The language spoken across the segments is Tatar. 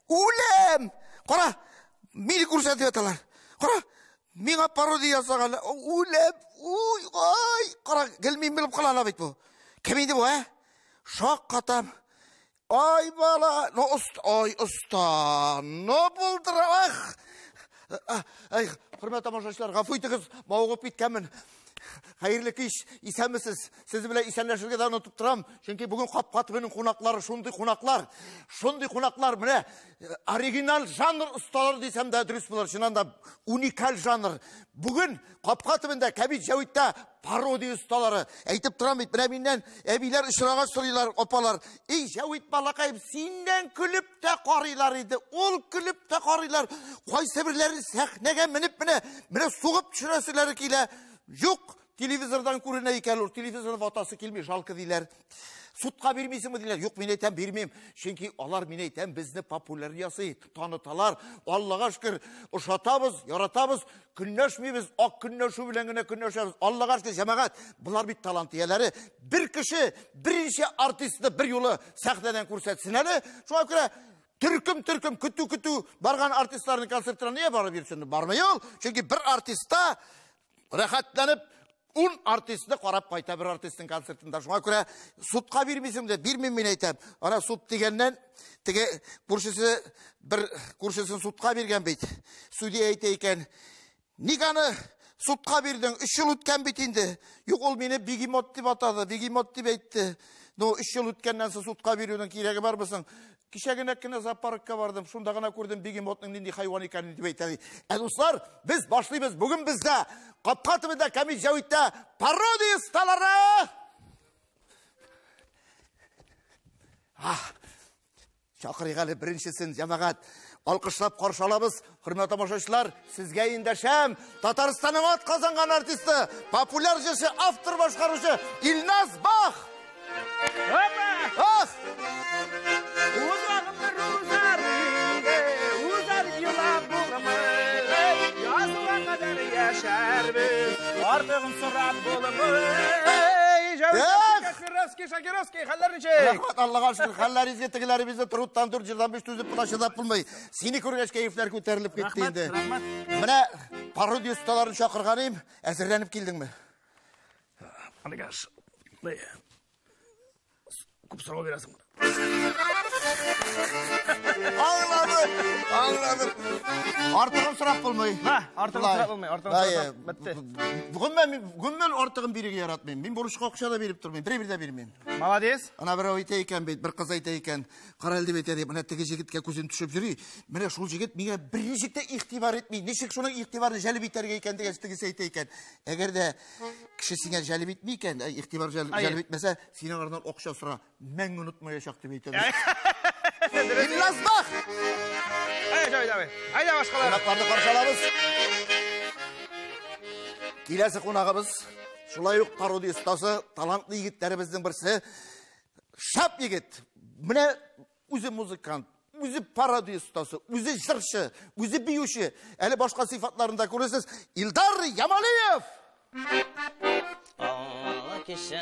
Үләм! Үләм! Кара, мине күрсәтеп яталар. Кара, миңа пародия ясаганнар. Үләм! Уй, ай! Кара, гел мин белеп кылана бит бу. Кем инде бу, ә? Шаккатам. Ай, бала, ну, оста, ай, оста, ну, булдыра, ах! Ай, хөрмәтле тамашачылар, гафу итегез, мавыгып киткәнмен. Хәерле кич, исәнмесез. Сезне белән исәнләшергә дә онытып торам. Чөнки бүген капка төбенең кунаклары шундый кунаклар. Шундый кунаклар, менә оригиналь жанр осталары дисәм дә дөрес булыр. Чыннан да уникаль жанр. Бүген капка төбендә Кәбит Җәвиттә пародия осталары. Әйтеп торам бит, менә миннән әбиләр очрагач сорыйлар, апалар. Эй, Җәвит балакаем, синнән көлеп тә карыйлар иде. Ул көлеп тә карыйлар. Кайсы берләре сәхнәгә менеп менә сугып төшерәселәре килә. Юк, телевизордан күренә икән ул. Телевизорны ватасы килми, жалко диләр. Судка бирмисеңме диләр. Юк, мин әйтәм, бирмим. Чөнки алар, мин әйтәм, безне популяр ясый, таныталар. Аллага шөкер, ошатабыз, яратабыз, көнләшмибез, ак көнләшү белән генә көнләшәбез. Аллага шөкер, җәмәгать, болар бит талант ияләре. Бер кеше, берничә артистны бер юлы сәхнәдән күрсәтсен әле. Шуңа күрә төркем-төркем, көтү-көтү барган артистларның концертларына нигә барып йөрсен? Бармый ул. Чөнки бер артистта рәхәтләнеп 10 артистны карап кайта бер артистның концертында. Шуңа күрә судка бирмисең дә, бирмим мин әйтәм. Ана суд дигәннән теге күршесе бер күршесен судка биргән бит. Судья әйтә икән, ник аны судка бирдең? 3 ел үткән бит инде. Юк, ул мине бегемот дип атады, бегемот дип әйтте. Ну, 3 ел үткәннән соң судка бирүнең кирәге бармы соң? Кичә генә кенә зоопаркка бардым, шунда гына күрдем бегемотның нинди хайван икәнен дип әйтә. Ә дуслар, без башлыйбыз. Бүген бездә капка төбендә Кәмит Җәвиттә пародия осталары. Чакырыйк әле беренчесен, җәмәгать. Алкышлап каршы алабыз. Хөрмәтле тамашачылар, сезгә эндәшәм. Татарстанның атказанган артисты, популяр җырчы, автор башкаручы Илназ Бах. Ах! Узагымны узар инде, узар елап булмый. Язуга кадәр яшәрбез, артыгын сорап булмый. Кашмировский, Шакировский, хәлләр ничек? Рәхмәт, Аллага шөкер, хәлләр изге, тегеләре безне труттан дүрт, җырдан биш түзеп була, чыдап булмый. Сине күргәч кәефләр күтәрелеп китте инде. Рәхмәт. Менә пародия осталарын чакырган идем, әзерләнеп килдеңме? Алигаш, күп сорау бирәсең. Аңладым, аңладым. Артыгын сорап булмый. Ха, артыгын сорап булмый, артыгын сорап бетте. Гомумән, артыгын бирергә яратмыйм. Мин бурычка акча да биреп тормыйм, бер дә бирмим. Молодец. Ана берәү әйтә икән бит, бер кыз әйтә икән, кара әле дип әйтә ди, менә теге җегеткә күзем төшеп йөри. Менә шул җегет миңа берничек тә игътибар итми. Ничек шуның игътибарын җәлеп итәргә икән дигәч, тегесе әйтә икән. Әгәр дә кеше сиңа җәлеп итми икән, игътибар җәлеп итмәсә, синең артыннан акча сора. Мәңге онытмаячак дип әйтә. Илназ Бах! Әйдә, әйдә, әйдә башкалар. Кунакларны каршы алабыз. Киләсе кунагыбыз, шулай ук пародия остасы, талантлы егетләребезнең берсе. Шәп егет. Менә үзе музыкант, үзе пародия остасы, үзе җырчы, үзе биюче. Әле башка сыйфатларын да күрерсез. Илдар Ямалиев! Аңлы кеше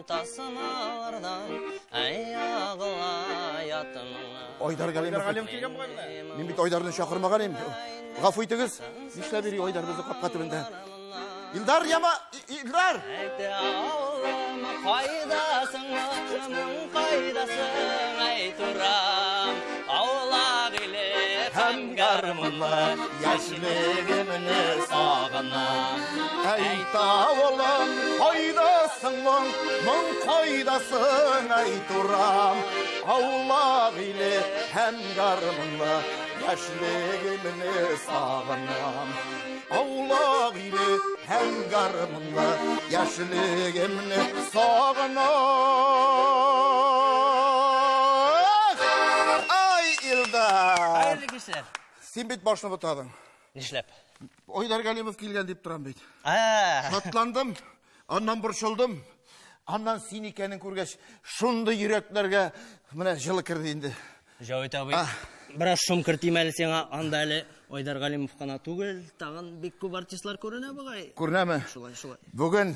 тасымалардан, әй агыла ятымыңа. Айдар Галимов. Айдар Галимов килгән бугай менә. Мин бит Айдарны чакырмаган идем. Гафу итегез. Нишләп йөри Айдар безнең капка төбендә? Илдар Яма, Илдар! Әйтә авылым, кайдасың, моң кайдасың, әй турам. Аулак иле һәм гармунлы, яшьлегемне сагынам. Әйт авылым, кайдасың, моң, моң кайдасың, әй турам. Аулак иле һәм гармунлы, яшьлегемне сагынам. Аулак иле һәм гармунлы, яшьлегемне сагынам. Ай, Илдар! Хәерле кичләр. Син бит башны бутадың. Нишләп? Айдар Галимов килгән дип торам бит. Ә. Шатландым, аннан борчылдым. Аннан син икәнен күргәч, шундый йөрәкләргә менә җылы керде инде. Җавит абый, бераз шом кертим әле сиңа. Анда әле Айдар Галимов кына түгел, тагын бик күп артистлар күренә бугай. Күренәме? Шулай, шулай. Бүген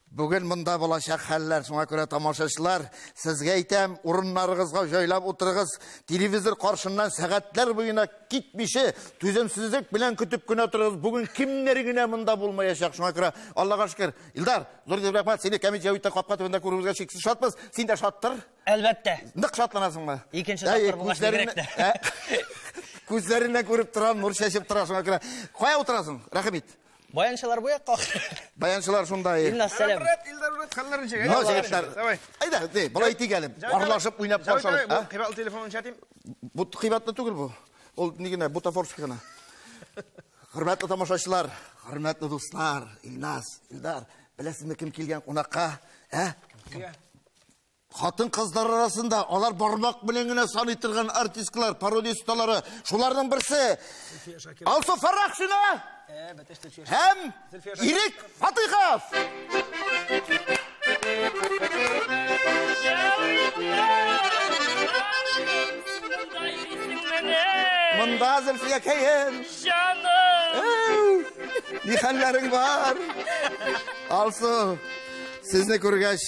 Бүген монда булачак хәлләр, шуңа күрә тамашачылар, сезгә әйтәм, урыннарыгызга җайлап утырыгыз, телевизор каршыннан сәгатьләр буена китмичә, түземсезлек белән көтеп кенә торыгыз. Бүген кемнәр генә монда булмаячак, шуңа күрә Аллага шөкер. Илдар, зур итеп рәхмәт, сине Кәмит Җәвиттә капка төбендә күрүебезгә чиксез шатбыз. Син дә шаттыр? Әлбәттә. Нык шатланасыңмы? Икенче тапкыр булгач бигрәк тә. Күзләреннән күреп торам, нур чәчеп тора, шуңа күрә. Кая утырасың? Рәхим ит. Баянчылар бу якка. Баянчылар шунда. Илназ, сәлам. Илдар, брат, хәлләр ничек? Ну, җегетләр. Әйдә, ди, болай итик әле. Аралашып уйнап каршы алыйк. Бу кыйбатлы телефонын чатыйм. Бу кыйбатлы түгел бу. Ул ни генә, бутафорский гына. Хөрмәтле тамашачылар, хөрмәтле дуслар, Илназ, Илдар, беләсезме кем килгән кунакка? Ә? Хатын-кызлар арасында алар бармак белән генә саный торган артистлар, пародия осталары, шуларның берсе Алсу Фаррахшина һәм Ирек Фатыйхов. Монда Зөлфия кәем. Җаным. Ни хәлләрең бар? Алсу, сезне күргәч,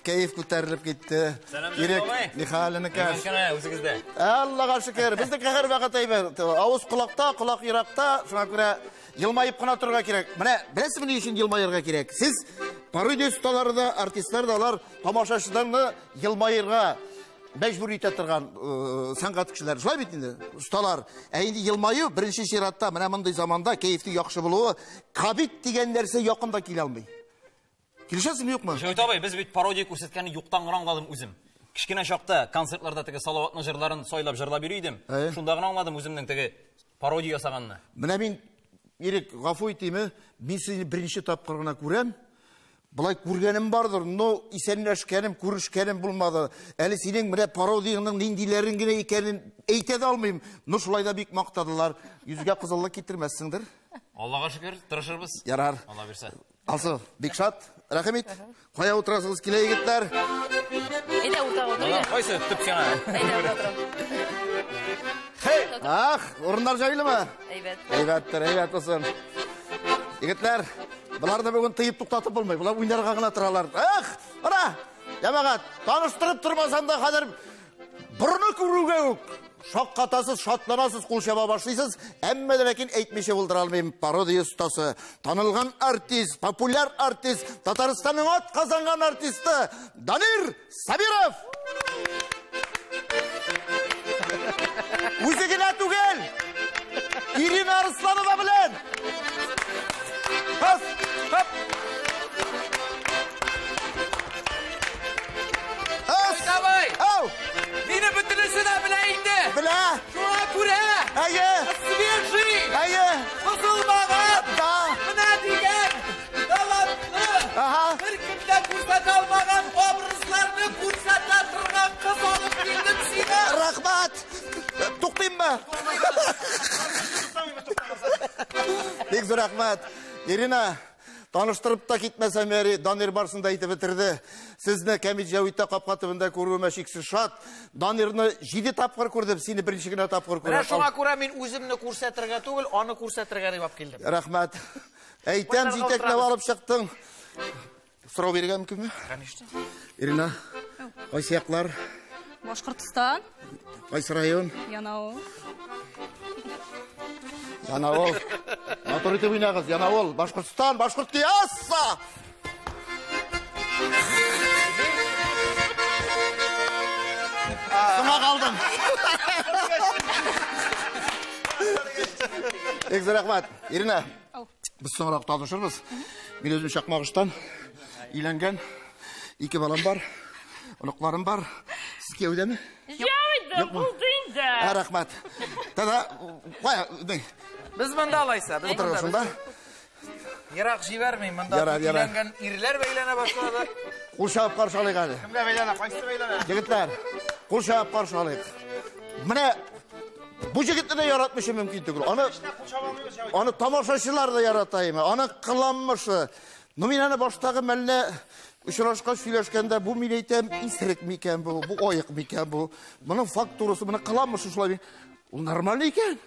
кәеф күтәрелеп китте. Ирек, ни хәленекәш? Үзегездә. Аллага шөкер, безнең һәр вакыт әйбәт. Авыз колакта, колак еракта, шуңа күрә елмаеп кына торырга кирәк. Менә беләсезме ни өчен елмаерга кирәк? Сез пародия осталары да, артистлар да алар тамашачыларны елмаерга мәҗбүр итә торган сәнгать кешеләре. Шулай бит инде, осталар. Ә инде елмаю беренче чиратта менә мондый заманда кәефнең яхшы булуы, ковид дигән нәрсә якында килә алмый. Килешәсезме, юкмы? Җәвит абый, без бит пародия күрсәткәнне юктан гына аңладым үзем. Кечкенә чакта концертларда теге Салаватның җырларын сайлап җырлап йөри идем. Шунда гына аңладым үземнең теге пародия ясаганны. Менә мин, Ирек, гафу итиме, мин сине беренче тапкыр гына күрәм. Болай күргәнем бардыр, но исәнләшкәнем, күрешкәнем булмады. Әле синең менә пародияңның ниндиләрен генә икәнен әйтә дә алмыйм. Но шулай да бик мактадылар. Йөзгә кызыллык китермәссеңдер. Аллага шөкер, тырышырбыз. Ярар. Алла бирсә. Алсу, бик шат. Рәхим ит. Кая утырасыгыз килә, егетләр? Әйдә, уртага утыр. Кайсы төп сиңа? Әйдә, уртага утырам. Хей! Ах, урыннар җайлымы? Әйбәт. Әйбәттер, әйбәт булсын. Егетләр, буларны бүген тыеп туктатып булмый. Булар уйнарга гына торалар. Ах, ара! Җәмәгать, таныштырып тормасам да хәзер борыны күрүгә үк шаккатасыз, шатланасыз, кул чаба башлыйсыз. Әмма дә ләкин әйтмичә булдыра алмыйм. Пародия остасы, танылган артист, популяр артист, Татарстанның ат казанган артисты Данир Сабиров. Үзе генә түгел, Ирина Арсланова белән. Бас, хоп. Давай! Ау! Мине бөтенесе дә белә инде. Белә. Шуңа күрә. Әйе. Свежий. Әйе. Бозылмаган. Да. Менә дигән талантлы. Ага. Бер кем дә күрсәтә алмаган образларны күрсәтә торган кыз алып килдем сиңа. Рәхмәт. Туктыйммы? Бик зур рәхмәт. Ирина, таныштырып та китмәсәм, яри, Данир барсын да әйтеп бетерде. Сезне Кәмит Җәвиттә капка төбендә күрүемә чиксез шат. Данирны 7 тапкыр күрдем, сине беренче генә тапкыр күрәм. Менә шуңа күрә мин үземне күрсәтергә түгел, аны күрсәтергә дип алып килдем. Рәхмәт. Әйтәм, җитәкләп алып чыктың. Сорау бирергә мөмкинме? Конечно. Ирина, кайсы яклар? Башкортстан. Кайсы район? Янаул. Янаул. Матур итеп уйнагыз, Янаул. Башкортстан, Башкорт Кияса! Соңа калдым. Бик зур рәхмәт. Ирина, без соңрак танышырбыз. Мин үзем Чакмагыштан өйләнгән. 2 балам бар, оныкларым бар. Сез кияүдәме? Җәвит, булды инде. Ә, рәхмәт. Тада, кая, ни? Без монда алайса, без Утырыгыз монда. шунда. Ерак җибәрмим, монда Ярар, ярар. өйләнгән ирләр бәйләнә башлады. Кул чабып каршы алыйк әле. Кемгә бәйләнә? Кайсы бәйләнә? Егетләр, кул чабып каршы алыйк. Менә бу егетне дә яратмыйча мөмкин түгел. Аны тамашачылар да ярата име, аны кыланмышы. Ну, мин аны баштагы мәллә очрашкач сөйләшкәндә, бу мин әйтәм, исерек микән бу, бу аек микән бу. Моның фактурасы, моның кыланмышы шулай. Ул нормаль икән.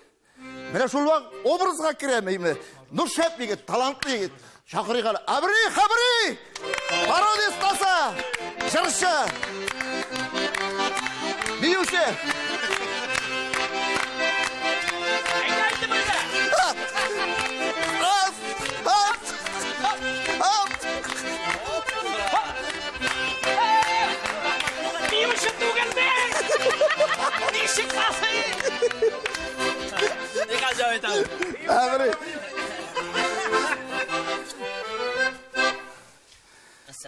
Менә шул вак образга керәм име. Ну, шәп егет, талантлы егет. Чакырыйк әле. Абри, хабри! Җырчы. Биюче. Биюче түгел мин! Ничек басыйм? Ни гаҗәп әйтәм. Әмри.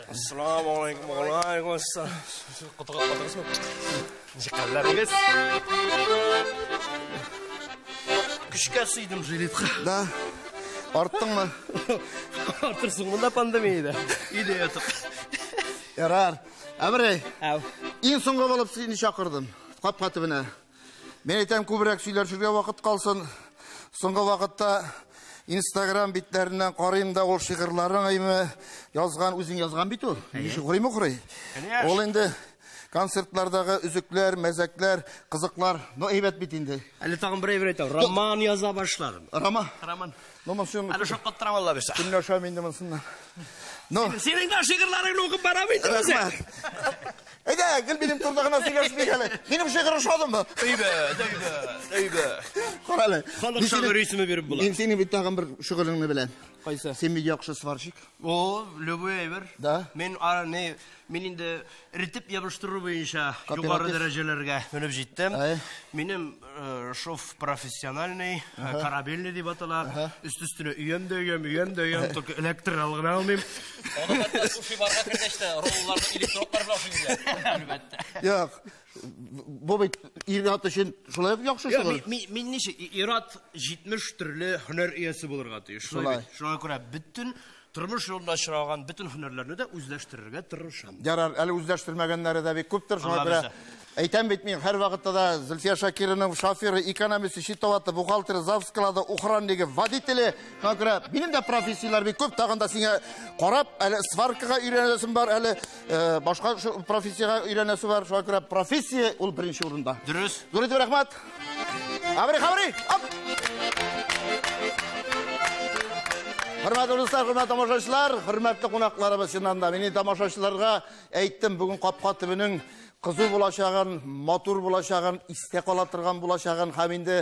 Ассаламу алейкум, алейкум ассалам. Котыга катырсың. Ничек хәлләрегез? Көчкә сыйдым жилетка. Да. Арттыңмы? Артырсың монда пандемиядә. Өйдә ятып. Ярар. Әмри. Әу. Иң соңгы булып сине чакырдым. Капка төбенә. Мин әйтәм, күбрәк сөйләшергә вакыт калсын. Соңгы вакытта Инстаграм битләреннән карыйм да ул шигырьләрен әйме язган, үзең язган бит ул. Ничек укыймы укый? Ул инде концертлардагы өзекләр, мәзәкләр, кызыклар, ну әйбәт бит инде. Әле тагын бер әйбер әйтәм. Роман яза башладым. Роман. Роман. Ну, монсын Әле шаккаттырам Алла бирсә. Көнләшәм инде монсыннан. Ну, Синең дә шигырьләреңне укып барам инде үзе. рәхмәт. Әйдә, гел минем турыда гына сөйләшмик әле. Минем шигырь ошадымы? Әйбәт, әйбәт, әйбәт. Кара әле. Халык Мин синең- шагыйре исеме биреп була. Мин синең бит тагын бер шөгылеңне беләм. Кайсы? Син бит яхшы сварщик. О, любой әйбер. Да. Мин не, мин инде эретеп ябыштыру буенча Кооператив. югары дәрәҗәләргә менеп җиттем. Әй. Минем шов профессиональный, корабельный дип атала. Өст өстенә өем дә өем, өем дә өем, только электр алгына алмыйм. Аны хәтта суши барга кергәч тә ролларны электродлар белән ашыйлар. Әлбәттә. Юк. Бу бит ир-ат өчен шулай ук яхшы Юк, шөгыль. мин ничек, ир-ат 70 төрле һөнәр иясе булырга тиеш. Шулай. Шулай бит. Шуңа күрә бөтен тормыш юлында очраган бөтен һөнәрләрне дә үзләштерергә тырышам. Ярар, әле үзләштермәгәннәре дә бик күптер, шуңа Алла күрә бирсә. әйтәм бит мин һәр вакытта да Зөлфия Шакированың шоферы, экономисты, счетоводы, бухгалтеры, завсклады, охраннигы, водителе. Шуңа күрә минем дә профессияләр бик күп, тагын да сиңа карап, әле сваркага өйрәнәсем бар, әле башка профессиягә өйрәнәсе бар. Шуңа күрә профессия ул беренче урында. Дөрес. Зур итеп рәхмәт. Абри, хабри, оп! Хөрмәтле дуслар, хөрмәтле тамашачылар, хөрмәтле кунакларыбыз, чыннан да мин тамашачыларга әйттем, бүген капка төбенең кызу булачагын, матур булачагын, истә кала торган булачагын һәм инде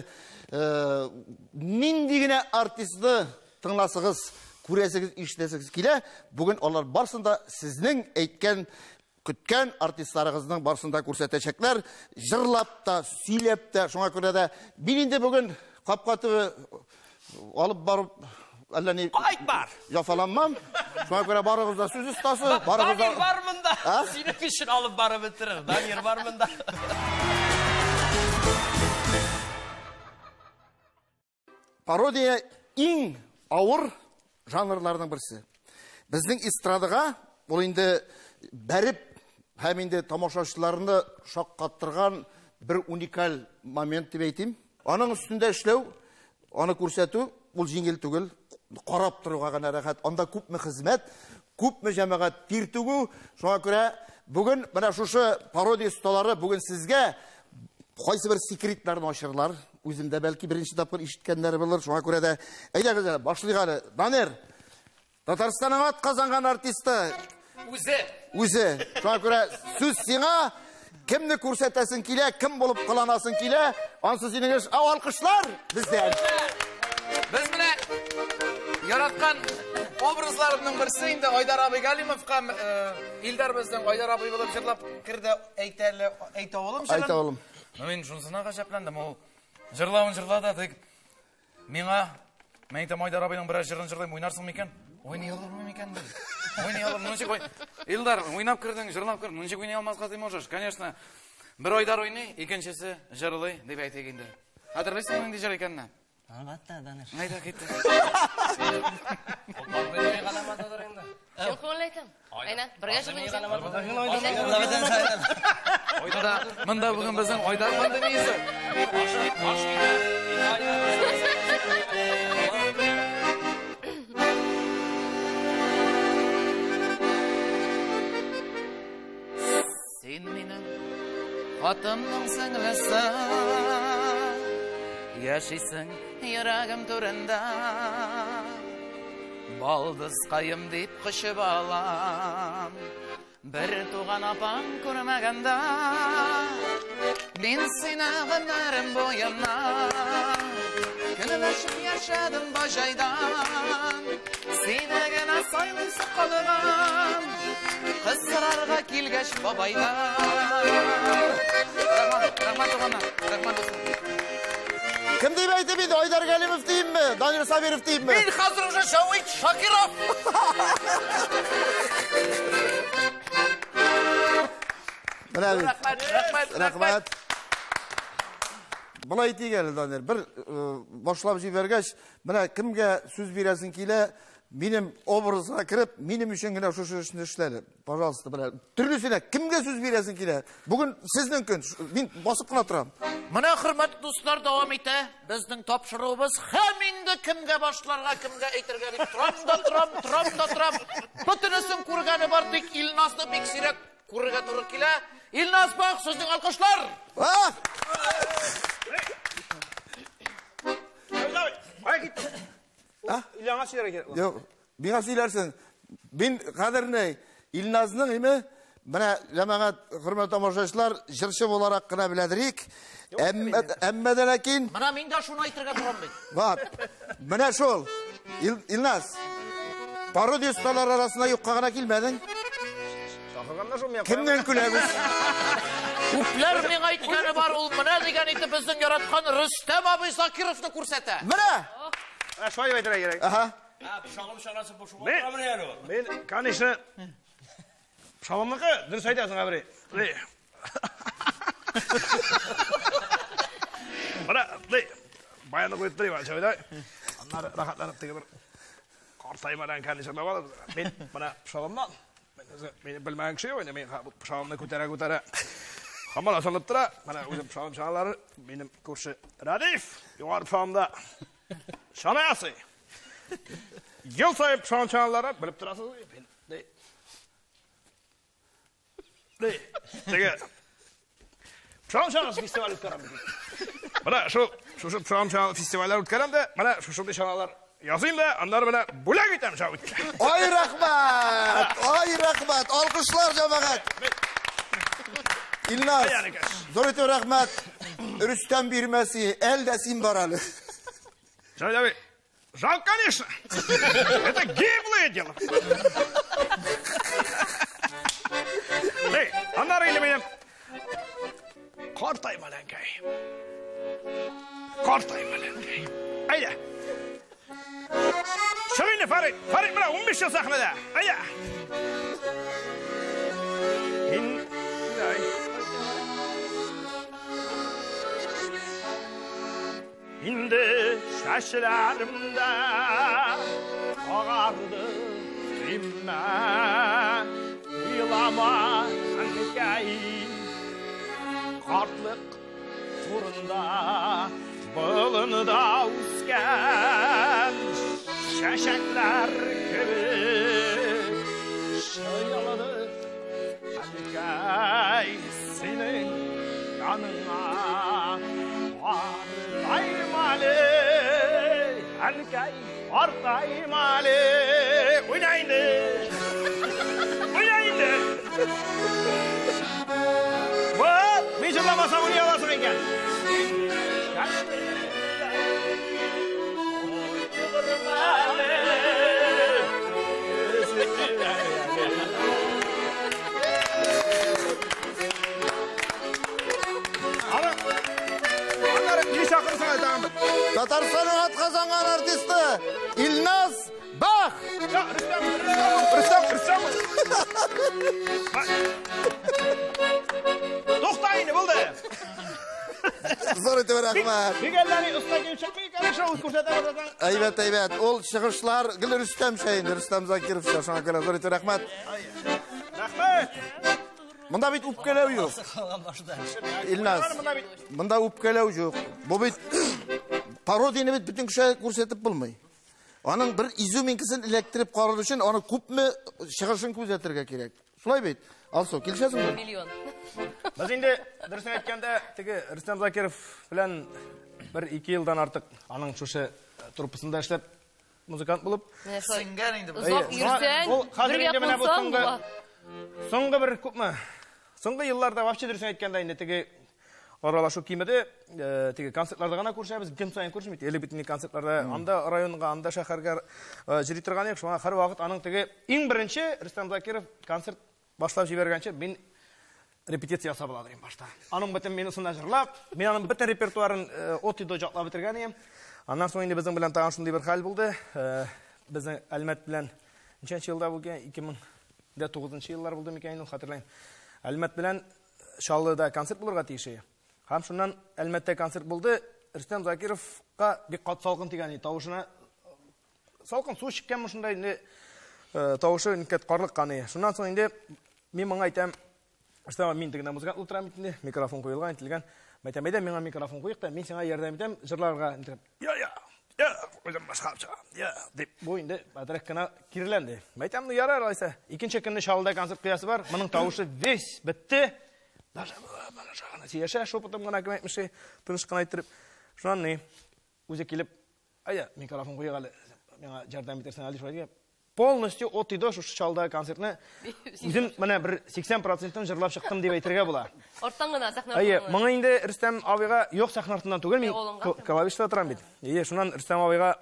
нинди генә артистны тыңласыгыз, күрәсегез, ишетәсегез килә, бүген алар барсын да сезнең әйткән, көткән артистларыгызның барсын да күрсәтәчәкләр, җырлап та, сөйләп тә. Шуңа күрә дә мин инде бүген капка төбе алып барып әллә ни Кайт бар. Яфаланмам. Шуңа күрә барыгыз да сүз остасы, барыгыз да Данир бар монда. А? Синең өчен алып барып бетерер. Данир бар монда. Пародия иң авыр жанрларның берсе. Безнең эстрадага ул инде бәреп һәм инде тамашачыларны шаккаттырган бер уникаль момент дип әйтим. Аның өстендә эшләү, аны күрсәтү ул җиңел түгел. Карап торуга гына рәхәт. Анда күпме хезмәт, күпме җәмәгать тир түгү. Шуңа күрә бүген менә шушы пародия осталары бүген сезгә кайсы бер секретларны ачырлар. Үзем дә бәлки беренче тапкыр ишеткәннәре булыр. Шуңа күрә дә әйдәгез әле, башлыйк әле. Данир, Татарстанның ат казанган артисты. Үзе. Үзе. Шуңа күрә сүз сиңа, кемне күрсәтәсең килә, кем булып кыланасың килә, ансы синең эш. Ау, алкышлар бездән. Без менә яраткан образларымның берсе инде Айдар абый Галимовка, Илдар безнең Айдар абый булып җырлап керде, әйтә әле, әйтә улым җырын. Әйтә улым. Ну, мин шунысына гаҗәпләндем, ул җырлавын җырлады, тик миңа, мин әйтәм, Айдар абыйның берәр җырын җырлыйм, уйнарсың микән? Уйный алырмын микән? Уйный алырмын, ничек уй- Илдар, уйнап кердең, җырлап кердең, ничек уйный алмаска ты можешь? Конечно, бер Айдар уйный, икенчесе җырлый, дип әйтик инде. Хәтерлисеңме нинди җыр икәнне? Әлбәттә, Данир. Әйдә, китте. Чын күңелле әйтәм. Әйнә, бергә җырлыйбыз. Монда, монда бүген безнең Айдар пандемиясе. Син минем хатынның сеңлесе, яшисең йөрәгем түрендә. Балдыз каем дип кочып алам, Бер туган апаң күрмәгәндә, мин сине гомерем буена көнләшеп яшәдем баҗайдан. Сине генә сайлыйсы калган, кыз сорарга килгәч бабайдан. Рәхмәт, рәхмәт туганнар, рәхмәт дуслар. Кем дип әйтеп инде? Айдар Галимов димме? Данил Сабиров димме? Мин хәзер уже Шавит Шакиров. Менә бит. Рәхмәт, рәхмәт, рәхмәт. Болай әйтик әле, Данил, бер башлап җибәргәч, менә кемгә сүз бирәсең килә, минем образга кереп, минем өчен генә шушы эшне эшләде. Пожалуйста, менә төрлесенә кемгә сүз бирәсең килә? Бүген сезнең көн, мин басып кына торам. Менә хөрмәтле дуслар, дәвам итә безнең тапшыруыбыз. Һәм инде кемгә башларга, кемгә әйтергә дип торам да торам, торам да торам. Бөтенесен күргәне бар, тик Илназны бик сирәк күрергә туры килә. Илназ Бах, сезнең алкышлар! Кая киттең? Илназга сөйләргә кирәк. Юк, миңа сөйләрсең. Мин хәзер ни, Илназның име, менә җәмәгать, хөрмәтле тамашачылар, җырчы буларак кына беләдерик. Әмма дә ләкин Менә мин дә шуны әйтергә торам бит. Ват. Менә шул. Илназ, пародия осталар арасына юкка гына килмәдең. Чакырганнар шул миңа. Кемнән көләбез? Күпләр миңа әйткәне бар, ул менә дигән итеп безнең яраткан Рөстәм абый Закировны күрсәтә. Менә! Ә, шулай дип әйтергә кирәк. Аһа. Пышагым чанасы бу шуңа Мин, торамыни әле ул? мин, конечно, пышагымныкы дөрес әйтәсең, абри. Менә, баяны куеп торыйм, шулай. Аннары рәхәтләнеп теге бер картаймадан, конечно, алабыз. Мин менә пышагымнан, мине белмәгән кеше юк инде, мин пышагымны күтәрә-күтәрә һаман асылып тора. Менә үзем пышагым чаналары, минем күрше Рәдиф югары пышагымда чана ясый. Ел саен пышагым чаналары, белеп торасыз, мин теге пышагым чанасы фестиваль үткәрәм бит. Менә шушы пышагым чаналы фестивальләр үткәрәм дә, менә шушындый чаналар ясыйм да, аннары менә бүләк итәм Шавитка. Ай рәхмәт! Ай рәхмәт! Алкышлар, җәмәгать! Илназ, зур итеп рәхмәт. Рөстәм бирмәсе, әл дә син бар әле. Шавит абый, жалко, конечно. Это гиблое дело. Эй, аннары инде минем картайма, әнкәй. Картайма, әнкәй. Әйдә. Чык инде, Фәрит. Фәрит, менә 15 ел сәхнәдә. Әйдә. Инде чәчләремдә агарды димә, уйлама, әнкәй. Картлык турында болында үскән чәчәкләр кебек чыялады, әнкәй, синең яныңа картайма әле, әнкәй, картайма әле. Уйна инде, уйна инде. Вот, мин җырламасам уйный аласың икән. Татарстанның атказанган артисты Илназ Бах! Рөстәм, Рөстәм, Рөстәм! Тукта инде, булды! Зур итеп рәхмәт. Бик әллә ни оста килеп чыкмый, конечно, ул күрсәтә башласаң. Әйбәт, әйбәт. Ул чыгышлар гел Рөстәмчә инде, Рөстәм Закировча, шуңа күрә зур итеп рәхмәт. Рәхмәт. Монда бит үпкәләү юк. Илназ, монда үпкәләү юк. Бу бит пародияне бит бөтен кешегә күрсәтеп булмый. Аның бер изюминкасын эләктереп карар өчен аны күпме чыгышын күзәтергә кирәк. Шулай бит? Алсу, килешәсеңме? Миллион. Без инде дөресен әйткәндә, теге Рөстәм Закиров белән бер-ике елдан артык аның шушы труппасында эшләп музыкант булып. Сиңгән инде. Озак йөрсәң, Ул хәзер бергә инде менә бу кунсаң соңгы була. Соңгы бер күпме? Соңгы елларда вообще дөресен әйткәндә инде теге аралашу кимеде, теге концертларда гына күрешәбез, көн саен күрешмик. Элек бит инде концертларда анда районга, анда шәһәргә йөри торган идек. Шуңа һәрвакыт аның теге иң беренче Рөстәм Закиров концерт башлап җибәргәнче мин репетиция ясап ала идем башта. Аның бөтен минусына җырлап, мин аның бөтен репертуарын от и до җаклап бетергән идем. Аннан соң инде безнең белән тагын шундый бер хәл булды. Безнең Әлмәт белән ничәнче елда булган? 2009 еллар булды микән инде, хәтерләмим. Әлмәт белән Чаллыда концерт булырга тиеш иде. Һәм шуннан Әлмәттә концерт булды. Рөстәм Закировка бик каты салкын тигән иде. Тавышына салкын су чыкканмы шунда инде, тавышы никәт карлыккан иде. Шуннан соң инде мин моңа әйтәм, Рөстәм, мин тегендә музыкант утырам бит инде, микрофон куелган, әйтелгән. Мин әйтәм, әйдә миңа микрофон куйык та, мин сиңа ярдәм итәм җырларга. Я, я, я, үзем башкарып чыгам, я, дип. Бу инде әзрәк кенә киреләнде. Мин әйтәм, ну ярар алайса. Икенче көнне Чаллыда концерт куясы бар, моның тавышы весь бетте. Даже гына сөйләшә, шепотом гына кем әйтмешли, тыныч кына әйттереп. Шуннан ни, үзе килеп, әйдә, микрофон куйык әле, миңа ярдәм итәрсең әле, шулай дигән. Полностью от и до шушы Чаллыдагы концертны үзем менә бер 80%-ын җырлап чыктым дип әйтергә була. Арттан гына, сәхнә Әйе, артыннан. моңа инде Рөстәм абыйга юк, сәхнә артыннан түгел, мин клавишта торам бит. Әйе, шуннан Рөстәм абыйга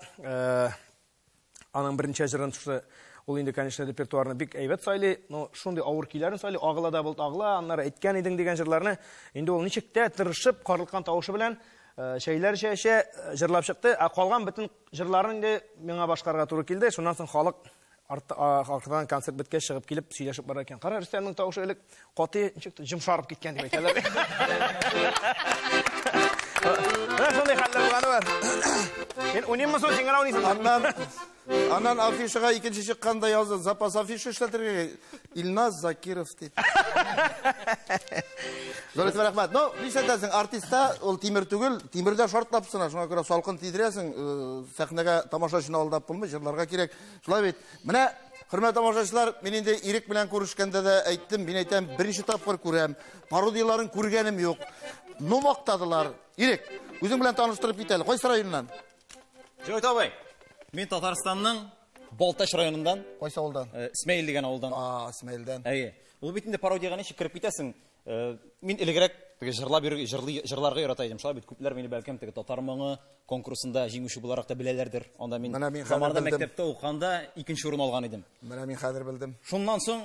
аның берничә җырын шушы, ул инде, конечно, репертуарны бик әйбәт сайлый, но шундый авыр көйләрен сайлый, агыла да болт агыла, аннары әйткән идең дигән җырларны инде ул ничек тә тырышып, карлыккан тавышы белән чәйләр эчә-эчә җырлап чыкты, ә калган бөтен җырларын инде миңа башкарырга туры килде. Шуннан соң халык арттан концерт беткәч чыгып килеп сөйләшеп бара икән. Кара, Рөстәмнең тавышы элек каты ничек тә йомшарып киткән дип әйтәләр. Менә шундый хәлләр булганы бар. Мин уйныйммы соң, син генә уйныйсың. Аннан афишага икенче чыкканда язды, запас афиша эшләтергә Илназ Закиров дип. Зур рәхмәт. Ну, нишләтәсең, артистта ул тимер түгел, тимердә шартлап сына, шуңа күрә салкын тидерәсең, сәхнәгә тамашачыны алдап булмый, җырларга кирәк. Шулай бит. Менә, хөрмәтле тамашачылар, мин инде Ирек белән күрешкәндә дә әйттем, мин әйтәм, беренче тапкыр күрәм, пародияларын күргәнем юк. Ну, мактадылар. Ирек, үзең белән таныштырып кит әле. Кайсы районнан? Җәвит абый, мин Татарстанның Балтач районыннан. Кайсы авылдан? Исмәил дигән авылдан. А, Исмәилдән. Әйе. Ул бит инде пародиягә ничек кереп китәсең? Мин элегрәк теге җырлап йөрү, җырларга ярата идем. Шулай бит күпләр мине бәлкем теге татар моңы конкурсында җиңүче буларак та беләләрдер. Анда мин Менә мин хәзер заманында белдем. мәктәптә укыганда икенче урын алган идем. Менә мин хәзер белдем. Шуннан соң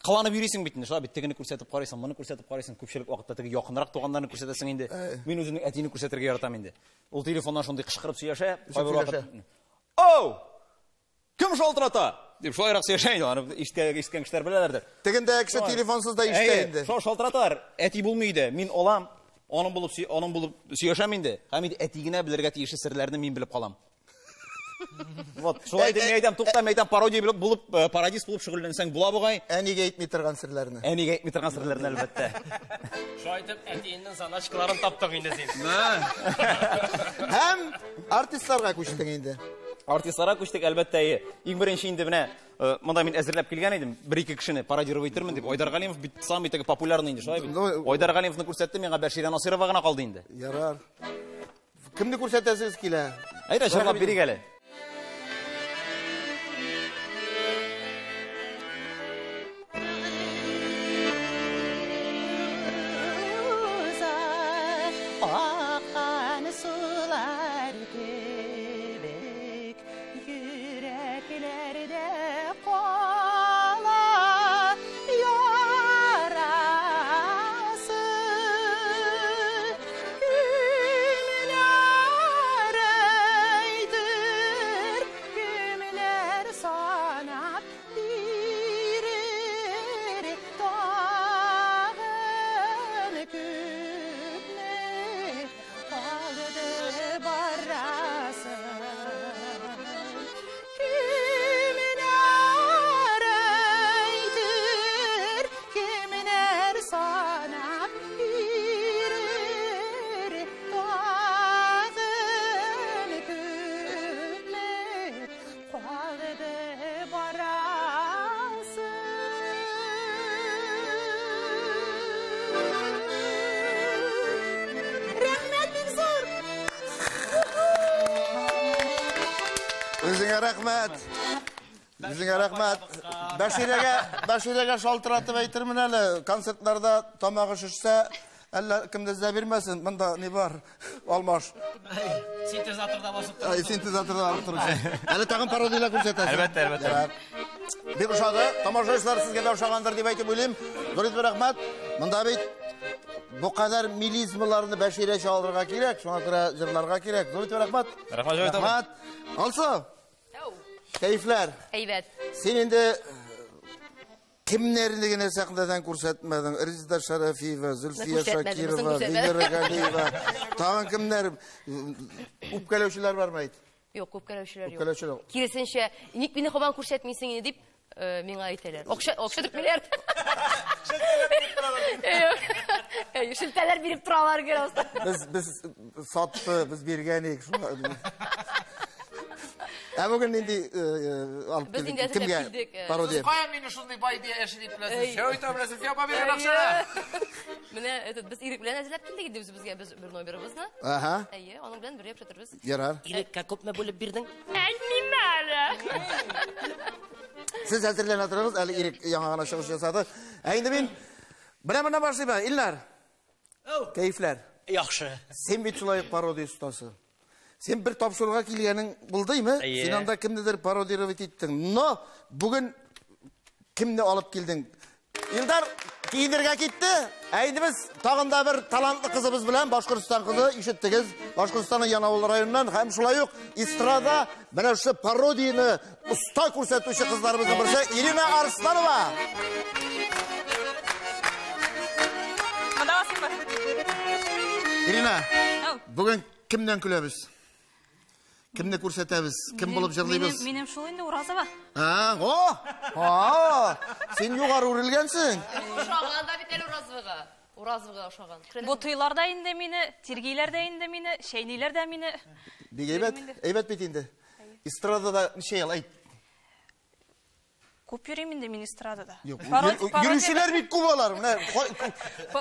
кыланып йөрисең бит инде, шулай бит тегене күрсәтеп карыйсың, моны күрсәтеп карыйсың, күпчелек вакытта теге якынрак туганнарны күрсәтәсең инде. Мин үземнең әтине күрсәтергә яратам инде. Ул телефоннан шундый кычкырып сөйләшә, кайбер вакыт. Оу! Кем шалтырата? Дип шулайрак сөйләшә инде, аны ишеткән кешеләр беләләрдер. Тегендә кеше телефонсыз да ишетә Әйе, инде. шул шалтыраталар. Әти булмый иде. Мин алам, аның булып сөйләшәм инде. Һәм инде әти генә белергә тиешле серләрне мин белеп калам. Вот, шулай дип мин әйтәм, тукта, мин әйтәм, пародия булып, пародист булып шөгыльләнсәң була бугай. Әнигә әйтми торган серләрне. Әнигә әйтми торган серләрне, әлбәттә. Шулай итеп, әтиеңнең заначкаларын таптың инде син. Һәм артистларга күчтең инде. Артистларга күчтек, әлбәттә, әйе. Иң беренче инде менә, монда мин әзерләп килгән идем, бер-ике кешене пародировать итермен дип. Айдар Галимов бит самый теге популярный инде, шулай бит. Айдар Галимовны күрсәтте, миңа Бәширә Насыйрова гына калды инде. Ярар. Кемне күрсәтәсегез килә? Әйдә, җырлап бирик әле. Аккан сулар кебек йөрәкләрдә кала ярасы. Кемнәр әйтер, кемнәр санап бирер, тагын күпме калды барасы. Кемнәр әйтер, кемнәр санап бирер, тагын күпме калды барасы. Рәхмәт бик зур. Үзеңә рәхмәт. Үзеңә рәхмәт. Бәширәгә шалтыратып әйтермен әле, концертларда тамагы шешсә, әллә кемдә эзләп бирмәсен, монда ни бар? Алмаш. Синтезаторда басып тор. Синтезаторда барып торучы. Әле тагын пародияләр күрсәтәсең. Әлбәттә, әлбәттә. Бик ошады. Тамашачылар сезгә дә ошагандыр дип әйтеп уйлыйм. Зур итеп рәхмәт. Монда бит бу кадәр мелизмаларны Бәширә чалырга кирәк, шуңа күрә җырларга кирәк. Зур итеп рәхмәт. Рәхмәт, Җәвит абый. Рәхмәт. Алсу. Кәефләр. Әйбәт. Син инде кемнәрне генә сәхнәдән күрсәтмәдең? Резеда Шәрәфиева, Зөлфия Шакирова, Венера Галиева. Тагын кемнәр? Үпкәләүчеләр бармы әйт? Юк, үпкәләүчеләр юк. Үпкәләүчеләр юк. Киресенчә, ник мине һаман күрсәтмисең инде дип миңа әйтәләр. Акча, акча түкмиләр. Шелтәләр биреп торалар гел. Без сатты, без биргән идек. Ә бүген нинди алып килдек? Кемгә пародия? Сез каян мине шундый бай яши дип беләсез? Җәвит абый белән Зөлфия апа биргән акчаны. Менә этот без Ирек белән әзерләп килдек инде үзебезгә без бер номерыбызны. Ага. Әйе, аның белән бергә пешертербез. Ярар. Иреккә күпме бүлеп бирдең? Әйтмим әле. Сез әзерләнә торыгыз, әле Ирек яңа гына чыгыш ясады. Ә инде мин менә моннан башлыйм. Илнар. Кәефләр. Яхшы. Син бит шулай ук пародия остасы. Син бер тапшыруга килгәнең булдымы? Син анда кемнедер пародировать иттең. Но бүген кемне алып килдең? Илдар киенергә китте. Ә инде без тагын да бер талантлы кызыбыз белән, Башкортстан кызы, ишеттегез, Башкортстанның Янаул районыннан һәм шулай ук эстрада менә шушы пародияне оста күрсәтүче кызларыбызның берсе Ирина Арсланова. Ирина, бүген кемнән көләбез? Кемне күрсәтәбез? Кем булып җырлыйбыз? Минем шул инде Уразова. А, о! А, син югары үрелгәнсең. Ошаган да бит әле Уразовага. Уразовага ошаган. Бу туйлар да инде мине, тиргиләр дә инде мине, чәйниләр дә мине. Бик әйбәт, әйбәт бит инде. Эстрадада ничә ел, әйт? Күп йөрим инде мин эстрадада. Юк, йөрүчеләр бик күп алар. Менә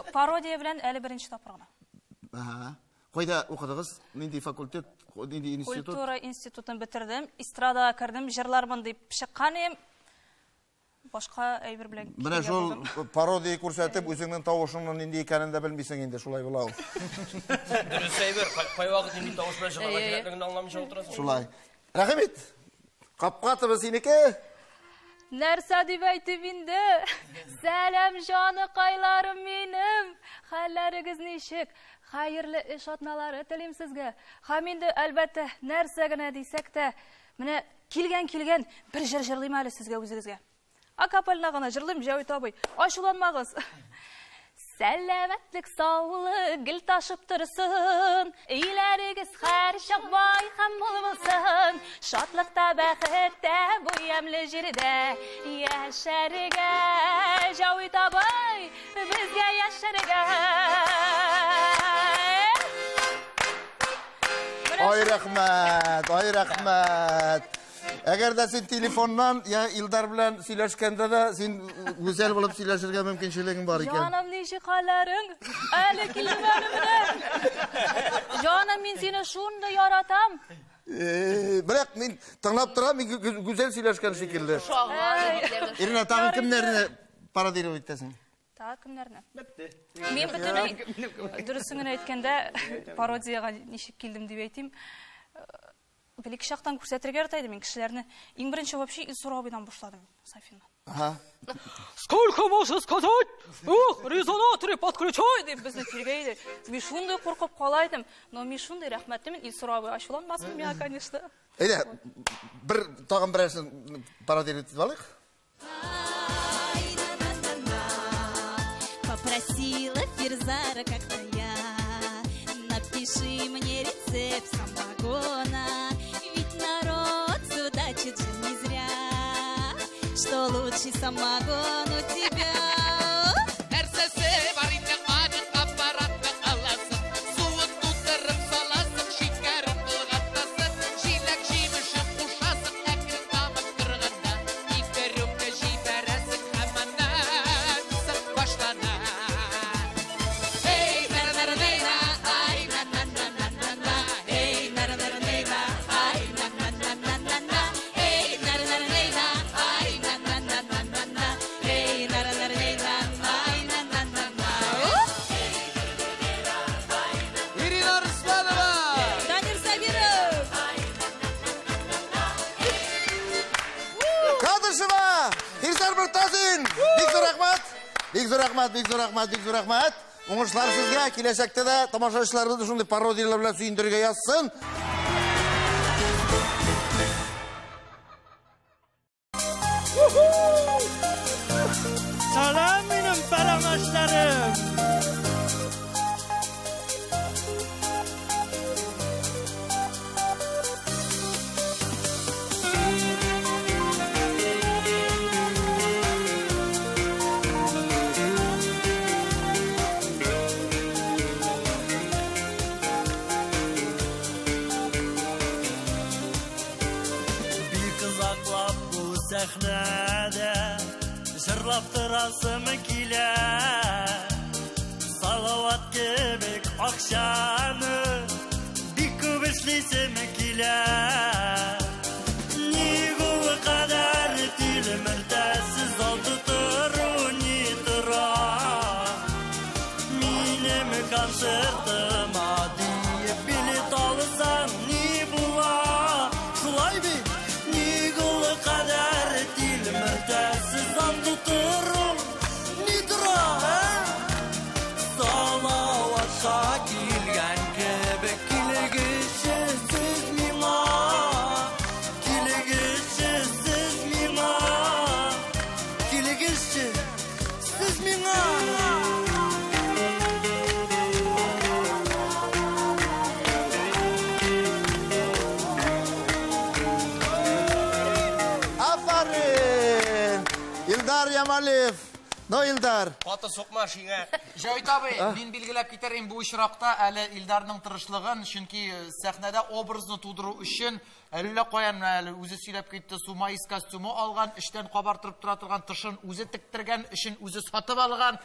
пародия белән әле беренче тапкыр гына. Ага. Кайда укыдыгыз? Нинди факультет, нинди институт? Культура институтын бетердем, эстрадага кердем, җырлармын дип чыккан идем. Башка әйбер белән. Менә шул пародия күрсәтеп, үзеңнең тавышыңның нинди икәнен дә белмисең инде, шулай була ул. Дөрес әйбер, кайвакыт нинди тавыш белән чыгарга кирәклеген аңламыйча утырасың. Шулай. Рәхим ит. Капка төбе синеке. Нәрсә дип әйтеп инде? Сәлам җаныкайларым минем. Хәлләрегез ничек? Хәерле эш атналары телим сезгә. Һәм инде әлбәттә нәрсә генә дисәк тә, менә килгән-килгән бер җыр җырлыйм әле сезгә үзегезгә. Акапельна гына җырлыйм, Җәвит абый. Ачуланмагыз. Сәламәтлек, саулык гел ташып торсын. Өйләрегез һәр чак бай һәм мул булсын. Шатлыкта, бәхеттә, бу ямьле җирдә яшәргә. Җәвит абый, безгә яшәргә. Ай рәхмәт, ай рәхмәт. Әгәр дә син телефоннан я Илдар белән сөйләшкәндә дә син гүзәл булып сөйләшергә мөмкинчелегең бар икән. Җаным, ничек хәлләрең? Әле килдем әле менә. Җаным, мин сине шундый яратам. Бірақ мин тыңлап торам, мин гүзәл сөйләшкән шикелле. Ирина, тагын кемнәрне пародировать итәсең? Тагын кемнәрне? Мин бөтенләй дөресен генә әйткәндә пародиягә ничек килдем дип әйтим. Белек чактан күрсәтергә ярата идем мин кешеләрне. Иң беренче вообще Илсур абыйдан башладым, Сафиннан. Ага. Сколько можно сказать? Ух, резонаторы подключай дип безне тиргәй иде. Мин шундый куркып кала идем, но мин шундый рәхмәтлемен Илсур абый, ачуланмасын миңа, конечно. Әйдә, бер тагын берәрсен пародия итеп алыйк. Попросила Фирзара как-то я, напиши мне рецепт самогона. Не зря, что лучший самогон у тебя. Нәрсәсе бар инде аның аппаратны аласың, суын тутырып саласың, шикәрен болгатасың, җиләк җимешен кушасың, әкрен тамып торганда ике рюмка җибәрәсең һәм аннан соң башлана. Эй, на-на-на-на-на, ай, на-на-на-на-на-на, эй, на-на-на-на-на, ай, на-на-на-на-на-на. Бик зур рәхмәт, бик зур рәхмәт, бик зур рәхмәт. Уңышлар сезгә, киләчәктә дә тамашачыларыбызны шундый пародияләр белән сөендерергә язсын. Сәлам минем пәрәмәчләрем! Бик озаклап бу сәхнәдә җырлап торасым килә. Салават кебек акчаны бик күп эшлисем килә. Ник ул кадәр тилмертәсез зал тутыру ни тора? Минем концертыма диеп билет алсаң ни була? Шулай бит? Ник ул кадәр тилмертәсез зал тутыру ни тора? Ә? Салаватка килгән кебек килегезче сез миңа. Килегезче сез миңа. Килегезче сез миңа. Афәрин! Илдар Ямалиев. Ну, Илдар. Каты сукма шиңә. Җавит абый, мин билгеләп китәр идем бу очракта әле Илдарның тырышлыгын, чөнки сәхнәдә образны тудыру өчен әллә каян менә әле үзе сөйләп китте, сумаис костюмы алган, эчтән кабартырып тора торган тышын үзе тектергән, эчен үзе сатып алган,